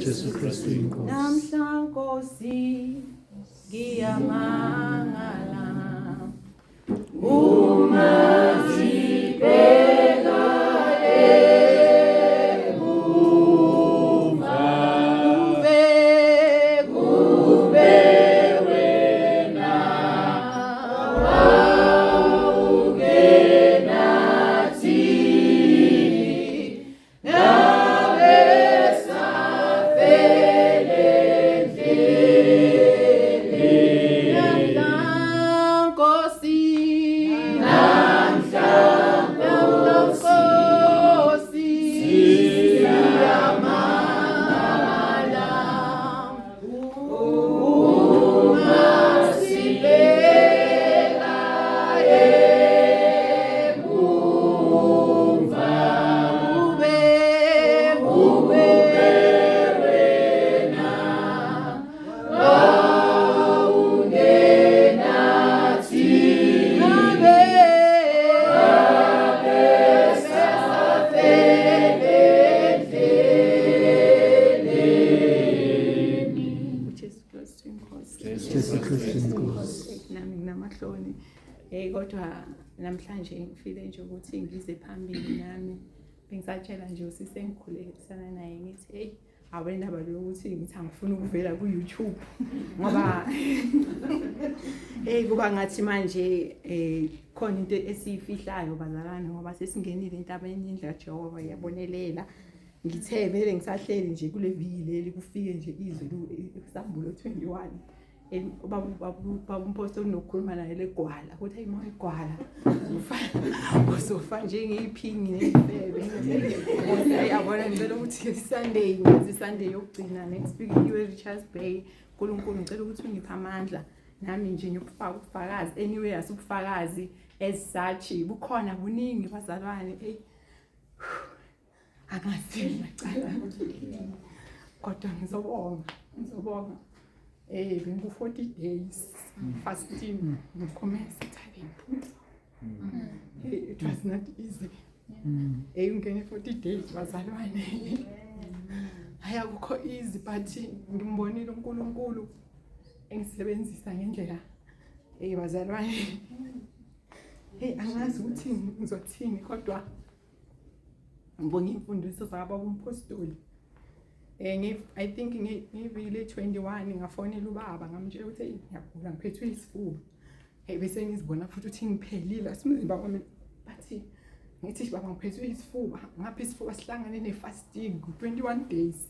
Jesu Kristu inkosi. Namhla Nkosi ngiyamangala uma ngibheka emuva kube kube wena wawungenathi ngabe safele endleleni. Namhla Nkosi, namhla Nkosi, siyamangala uma sibheka emuva kube kube wena wawungenathi ngabe ngabe sesafele endleleni. UJesu Kristu inkosi. Jesu Kristu inkosi. Nami nginamahloni. Kodwa namhlanje ngifile nje ukuthi ngize phambili nami. Bengisatshela nje usisi engikhulekisana naye ngithi hey awendaba lokuthi ngithi angifuni ukuvela ku YouTube ngoba hey kuba ngathi manje khona into esiyifihlayo bazalwane ngoba sesingenile entabeni indlu kaJehova iyabonelela. Ngithe vele ngisahleli nje kule viki leli kufike nje izwi isambulo 21 ubaba umpostoli unokukhuluma naye legwala ukuthi hayi moya igwala uzofa njengeyiphingi neyifebe. Yabona ngicela ukuthi Sunday ngenze Sunday yokugcina next week iwe Richards Bay. uNkulunkulu ngicela ukuthi ungiphe amandla nami nje ngiyokufaka ubufakazi. Anyway asubufakazi as such bukhona buningi bazalwane. Hey angazi macala kodwa ngizobonga bengu 40 days fasting ngikhomesa tithing. It was not easy. Ungene 40 days bazalwane. Hayi akukho easy but ngimbonile uNkulunkulu engisebenzisa ngendlela. Bazalwane. Angazi ukuthi ngizothini kodwa ngibonga imfundiso zakababa umpostoli. I think ngivile 21 ngafonela ubaba ngamtshela ukuthi hey ngiyagula ngiphethwe isifuba. Hey bese ngizibona futhi ukuthi ngiphelile asimzimba wami bathi ngithi baba ngiphethwe isifuba ngapha isifuba sihlangane ne-fasting 21 days.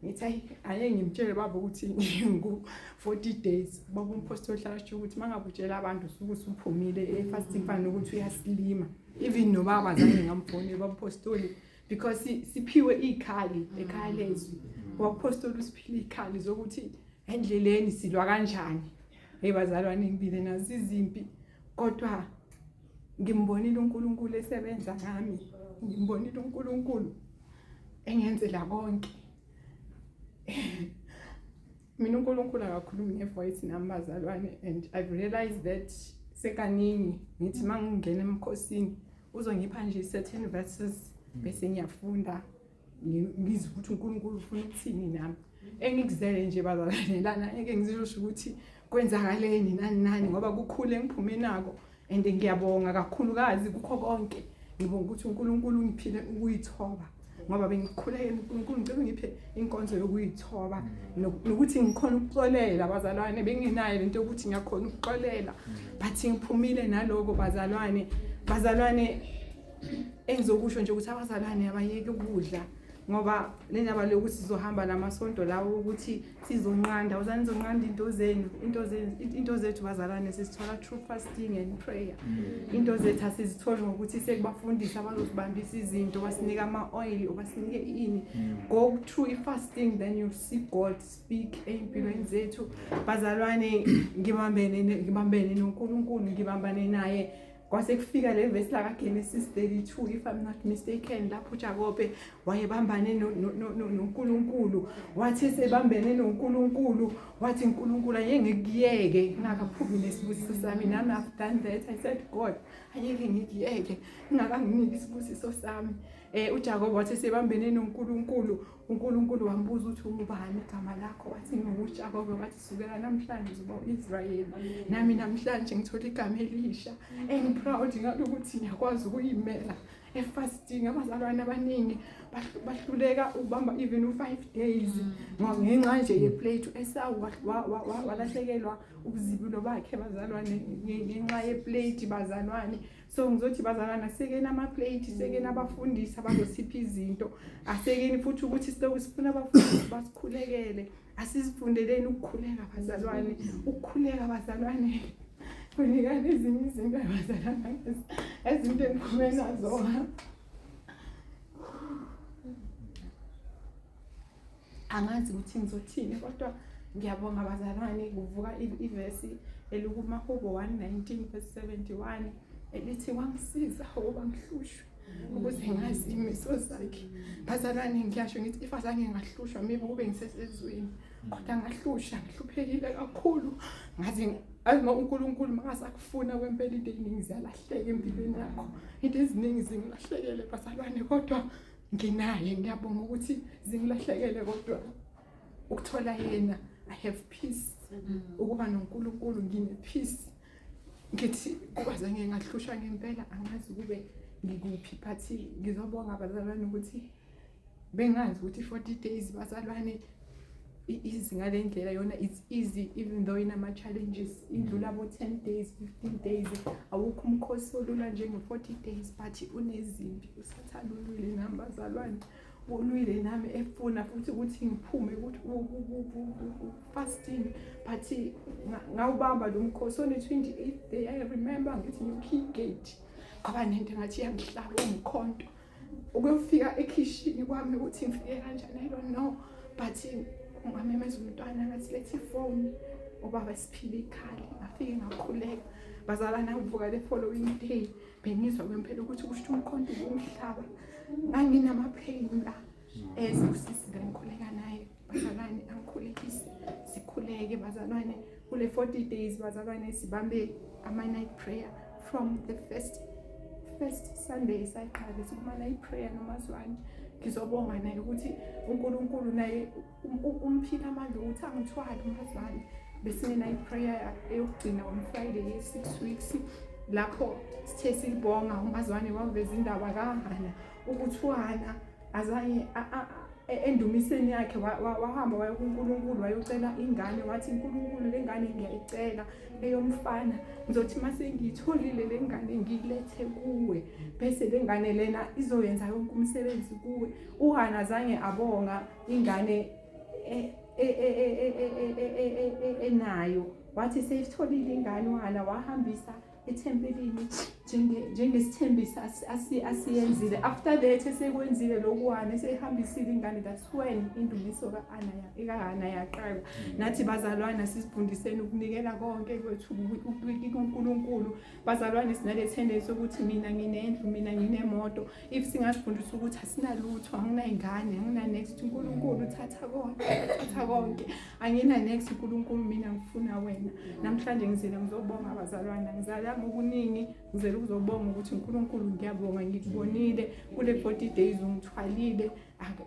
Ngithi hayi ake ngimtshele baba ukuthi ngu 40 days. Baba umpostoli hlala sho ukuthi mangabe utshela abantu usuke usuphumile e-fasting fana nokuthi uyasilima. Even nobaba zange ngamfonela baba umpostoli because siphiwe ikhali ekhaya lezwi. Umpostoli usiphile ikhali zokuthi endleleni silwa kanjani. Hey bazalwane ngibile nazi izimpi kodwa ngimbonile uNkulunkulu esebenza ngami. Ngimbonile uNkulunkulu engenzela konke. Mina uNkulunkulu akakhulumi ngevoice nami bazalwane and I've realized that sekaningi ngithi mangingena emkhosini uzongipha nje certain verses bese ngiyafunda ngizwe ukuthi uNkulunkulu ufuna ukuthini nami. Engikuzele nje bazalwane lana ngeke ngizisho ukuthi kwenzakaleni nani nani ngoba kukhule engiphume nako and ngiyabonga kakhulukazi kukho konke. Ngibonga ukuthi uNkulunkulu ungiphile ukuyithoba ngoba bengikhulekela uNkulunkulu ngicela ungiphe inkonzo yokuyithoba nokuthi ngikhona ukuxolela bazalwane. Bengingenayo lento yokuthi ngiyakhona ukuxolela but ngiphumile naloko bazalwane. Bazalwane engizokusho nje ukuthi abazalwane abayeke ukudla ngoba le ndaba lokuthi sizohamba namasonto lawo ukuthi sizonqanda bazalwane, nizonqanda into zenu, into zenu, into zethu bazalwane sizithola through fasting and prayer. Into zethu asizitholi ngokuthi sekubafundisa abazosibambisa izinto basinika ama-oil or basinike ini. Go through i-fasting then you see God speak ey'mpilweni zethu bazalwane. Ngibambene noNkulunkulu, ngibambane naye. Kwase kufika le verse la kaGenesis 32 if I'm not mistaken, lapho uJakobe wayebambane noNkulunkulu. Wathi sebambene noNkulunkulu wathi uNkulunkulu angeke ngikuyeke ngingakaphumi nesibusiso sami. Nami I've done that. I said God angeke ngikuyeke ngingakanginiki isibusiso sami. uJakobe wathi sebambene noNkulunkulu, uNkulunkulu wambuza ukuthi ungubani igama lakho, wathi nginguJakobe, wathi sukela namhlanje uzoba u-Israyeli. Nami namhlanje ngithola igama elisha, engi-proud ngalokuthi ngiyakwazi ukuyimela e-fasting. Abazalwane abaningi bahluleka ukubamba even u-5 days ngenxa nje ye-plate. U-Esawu walahlekelwa ubuzibulo bakhe bazalwane ngenxa ye-plate bazalwane. So ngizothi bazalwane, asekeni ama-plate, sekeni abafundisi abazosipha izinto, asekeni futhi ukuthi siloku sifuna abafundisi basikhulekele. Asizifundeleni ukukhuleka bazalwane, ukukhuleka bazalwane kunikana ezinye izinto bazalwane, ezinto engiphume nazo. Angazi ukuthi ngizothini, kodwa ngiyabonga bazalwane. Kuvuka ivesi elikumahubo 119 verse 71 elithi wangisiza ukuba ngihlushwe ukuze ngazi imiso zakhe. Bazalwane, ngiyasho ngithi if azange ngahlushwa, maybe kube ngisesezweni, kodwa ngahlusha, ngihluphekile kakhulu, ngaze azi ma uNkulunkulu makasakufuna kwempela into eziningi ziyalahleka empilweni yakho. Into eziningi zingilahlekele bazalwane, kodwa nginaye. Ngiyabonga ukuthi zingilahlekele, kodwa ukuthola yena I have peace. Ukuba noNkulunkulu ngine peace. Ngithi kuba zange ngahlushwa ngempela, angazi kube ngikuphi, but ngizobonga bazalwane ukuthi bengazi ukuthi 40 days bazalwane izi ngale ndlela yona. It's easy even though inama-challenges, indlula bo-10 days, 15 days. Awukho umkhosi olula njenge-40 days, but unezimpi. Usathane ulwile nami bazalwane, ulwile nami efuna futhi ukuthi ngiphume ukuthi fasting, but ngawubamba lo mkhosi. On the 28th day, I remember ngithi ngiyokhiya igate, kwaba nento engathi iyangihlaba umkhonto ukuyofika ekhishini kwami. Ukuthi ngifike kanjani, I don't know, but ngamemeza umntwana ngathi letha ifoni, ubaba siphile ikhali. Ngafike ngakhuleka bazalwana. Ngivuka le following day, bengizwa kwempela ukuthi kusho umkhonto ubungihlaba, nganginama-pain la. Eze usisi bengikhuleka naye bazalwane, angikhulekise, sikhuleke bazalwane. Kule 40 days bazalwane, sibambe ama-night prayer from the first Sunday sayiqala, besikuma-night prayer nomazwane. Ngizobonga naye ukuthi uNkulunkulu naye umphile amandla ukuthi angithwale umazwane. Besine-night prayer eyokugcina on Friday ye-6 weeks, lapho sithe sibonga, umazwane waveza indaba kaHana, ukuthi uHana azange endumiseni yakhe wahamba waya kuNkulunkulu wayocela ingane. Wathi, "Nkulunkulu, le ngane ngiyayicela eyomfana, ngizothi mase ngiyitholile le ngane ngiyilethe kuwe, bese le ngane lena izoyenza yonke umsebenzi kuwe." uHana azange abonga ingane enayo. Wathi seyitholile ingane uHana, wahambisa ethempelini njengesithembiso asiyenzile. After that, esekwenzile lokuhana, eseyihambisile ingane, that's when indumiso kaHana yaqala. Nathi bazalwana, sizifundiseni ukunikela konke kwethu kuNkulunkulu bazalwane. Sinale tendency ukuthi mina nginendlu, mina nginemoto. If singazifundisa ukuthi asinalutho, anginayingane, angina next, uNkulunkulu thatha konke, thatha konke, angina next, uNkulunkulu, mina ngifuna wena. Namhlanje ngizile ngizobonga bazalwana, ngizalanga okuningi, ngizele ukuzobonga ukuthi uNkulunkulu ngiyabonga, ngikubonile kule 40 days ungithwalile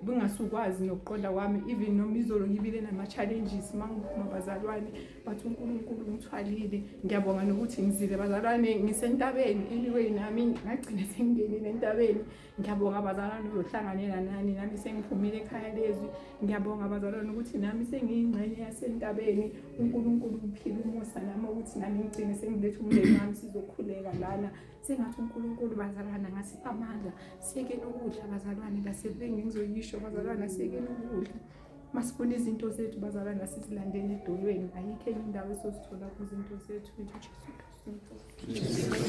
bengasukwazi nokuqonda kwami. Even noma izolo ngibile nama-challenges mangiphuma bazalwane, but uNkulunkulu ungithwalile. Ngiyabonga nokuthi ngizile bazalwane, ngisentabeni anyway, nami ngagcina sengingenile entabeni. Ngiyabonga bazalwane uzohlanganela nani, nami sengiphumile ekhaya lezwi. Ngiyabonga bazalwane ukuthi nami sengiyingxenye yasentabeni. uNkulunkulu ngiphile umusa nami ukuthi nami ngigcine sengiletha umndeni wami sizokhuleka lana. Sengathi uNkulunkulu bazalwane angasipha amandla. Siyekeni ukudla bazalwane, lasebengizoyisho bazalwane, siyekeni ukudla. Masifuna izinto zethu bazalwane, asizilandeni edolweni. Ayikho enye indawo esozithola kuzinto zethu. Into Jesu Kristu.